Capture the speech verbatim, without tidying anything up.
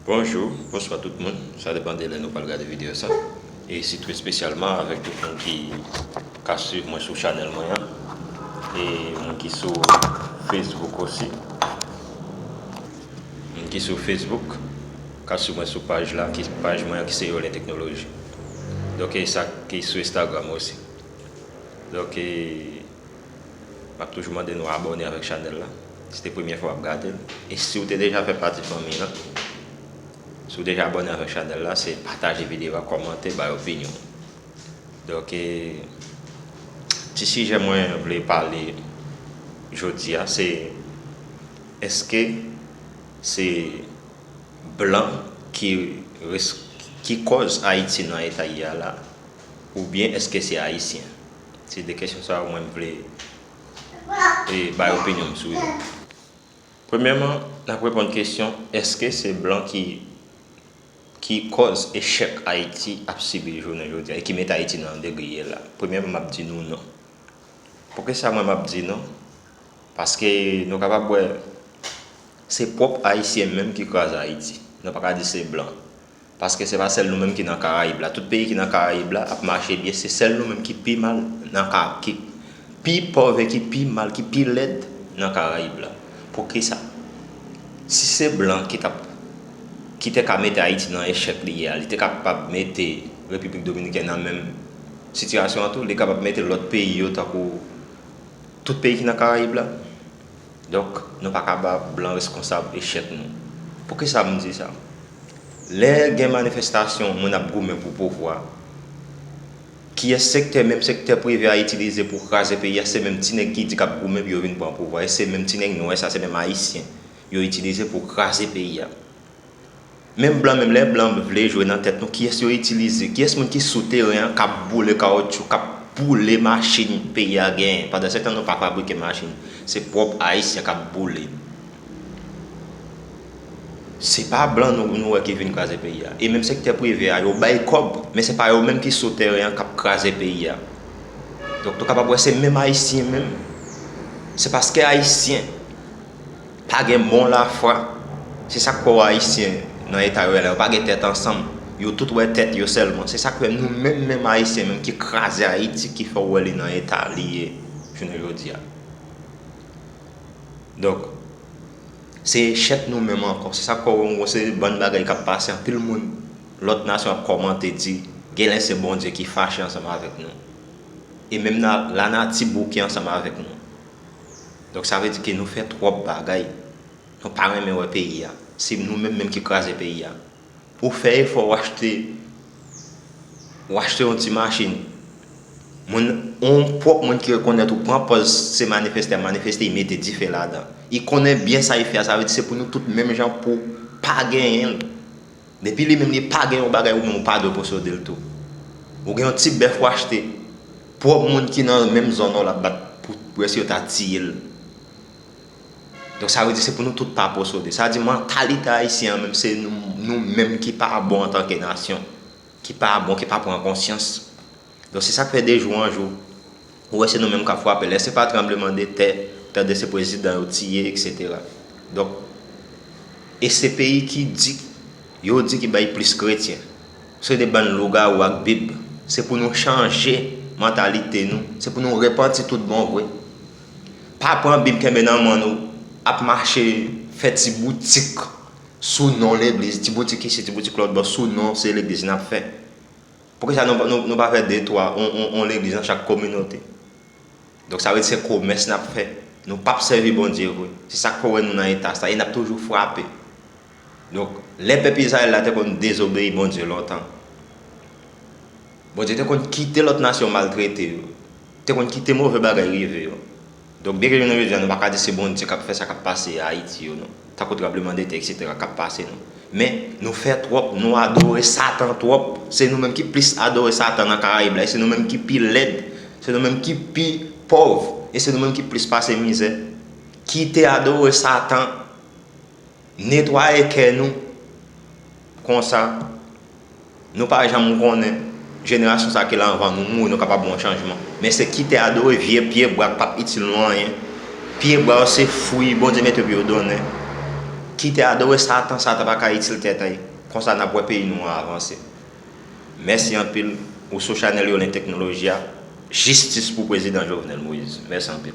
Bonjou, bonswa tout moun. Sa depann de lè nou pral gade videyo sa. E sitou espesyalman avèk tout moun ki ka swiv mwen sou chanèl mwen an. E moun ki sou Facebook osi. Moun ki sou Facebook, ka swiv mwen sou paj la, ki paj mwen an ki se Yole Teknoloji. Donk, e sa ki sou Instagram osi. Donk, e, m ap toujou mande nou abòne avèk chanèl la. Si se premye fwa w ap gade l. E si w te deja fè pati fanmi an, si w deja abòne avèk chanèl la, se pataje videyo a, kòmante, bay opinyon w. Donk, e, ti sijè mwen vle pale jodi a, se èske se blan ki res-, ki kòz Ayiti nan eta li ye a la, oubyen èske se Ayisyen? Se de kesyon sa yo mwen m vle, e, bay opinyon m sou yo. Premyèman, n ap reponn kesyon, èske se blan ki, ki kòz echèk Ayiti ap sibi jounen jodi a e ki mete Ayiti nan degre li ye la? Premyèman, m ap di nou non. Poukisa mwen m ap di non? Paske nou kapab wè, se pwòp Ayisyen menm ki kraze Ayiti. Nou pa ka di se blan. Paske se pa sèl nou menm ki nan Karayib la. Tout peyi ki nan Karayib la ap mache byen, se sèl nou menm ki pi mal nan ka, ki pi pòv e ki pi mal, ki pi lèd nan Karayib la. Poukisa? Si se blan ki t ap, ki te ka mete Ayiti nan echèk li ye a, li te kapab mete Repiblik Dominikèn nan menm sitiyasyon an tou, li kapab mete lòt peyi yo tankou tout peyi ki nan Karayib la. Donk, nou pa ka ba blan reskonsab echèk nou. Poukisa m di sa? Lè gen manifestasyon, moun ap goumen pou pouvwa, kiyès sektè, menm sektè prive a itilize pou kraze peyi a, se menm ti nèg ki di k ap goumen pou yo vin pran pouvwa, e se menm ti nèg nwè sa, se menm Ayisyen yo itilize pou kraze peyi a. Menm blan, menm lè blan vle jwe nan tèt nou, kiyès yo itilize? Kiyès moun ki sou teren an k ap boule kawotchou, k ap boule machin peyi a genyen? Pandansetan, nou pa fabrike machin. Se pwòp Ayisyen k ap boule. Se pa blan nou, nou wè ki vin kraze peyi a. E menm sektè prive a, yo bay kòb, men se pa yo menm ki sou teren an k ap kraze peyi a. Donk, nou kapab wè se menm Ayisyen menm. Se paske Ayisyen pa gen bon lafwa. Se sa k fè w Ayisyen nan eta yo ye la, yo pa gen tèt ansanm. Yo tout wè tèt yo sèlman. Se sa k fè nou menm, menm Ayisyen menm ki kraze Ayiti, ki fè w wè li nan eta li ye jounen jodi a. Donk, se echèk nou menm ankò. Se sa k fè w wè se bann bagay k ap pase, anpil moun, lòt nasyon ap kòmante di, genlè se Bondye ki fache ansanm avèk nou. E menm na-, lanati bouke ansanm avèk nou. Donk, sa vle di ke nou fè twòp bagay. Nou pa renmen wè peyi a. Se nou menm menm ki kraze peyi a. Ou fè efò, w achte, w achte yon ti machin. Moun, yon pwòp moun ki rekonèt ou pran pòz se manifeste, manifeste, li mete dife ladan. Li konnen byen sa li fè a, sa vle di se pou nou tout menm jan pou pa genyen l. Depi li menm li pa gen yon bagay, ou menm ou pa dwe posede l tou. Ou gen yon ti bèf ou achte, pwòp moun ki nan menm zòn ou l ap bat pou, pou èske yo ta tiye l. Donk, sa vle di se pou nou tout pa posede. Sa vle di mantalite ayisyen an menm, se nou, nou menm ki pa bon antanke nasyon, ki pa bon, ki pa pran konsyans. Donk, se sa k fè de jou an jou, ou wè se nou menm k ap frape. Lè se pa tranblemanntè, tande se prezidan yo tiye, etsetera. Donk, e se peyi ki di, yo di ki bay plis kretyen. Se de bann lougawou ak Bib. Se pou nou chanje mantalite nou. Se pou nou repanti tout bon vre. Pa pran Bib kenbe nan men nou, ap mache fè ti boutik sou non legliz, ti boutik isi, ti boutik lòt bò, sou non se legliz n ap fè. Poukisa nou, nou, nou pa fè de, twa, on, on, on legliz nan chak kominote? Donk, sa vle di se komès n ap fè. Nou p ap sèvi Bondye vre. Se sa k fè w wè nou nan eta sa. E n ap toujou frape. Donk, lè pèp Izrayèl la te konn dezobeyi Bondye lontan, Bondye te konn kite lòt nasyon maltrete yo. Te konn kite move bagay rive yo. Donk, byenke jounen jodi a, nou pa ka di se Bondye k ap fè sa k ap pase Ayiti yo, non. Tankou tranblemanntè, etsetera, k ap pase, non. Men, nou fè twòp, nou adore Satan twòp. Se nou menm ki plis adore Satan nan Karayib la, e se nou menm ki pi lèd, se nou menm ki pi pòv, e se nou menm ki plis pase mizè. Kite adore Satan. Netwaye kè nou. Konsa, nou pa janm konnen jenerasyon sa ki la anvan nou mouri, nou kapab wè yon chanjman. Men se kite adore vye pye bwa k p ap itil nou anyen. Pye bwa yo se fwi Bondye mete pou yo donnen. Kite adore Satan, Satan pa ka itil tèt li. Konsa n ap wè peyi nou an avanse. Mèsi anpil. Ou sou chanèl Yolen Teknoloji a. Jistis pou prezidan Jovenel Moïse. Mèsi anpil.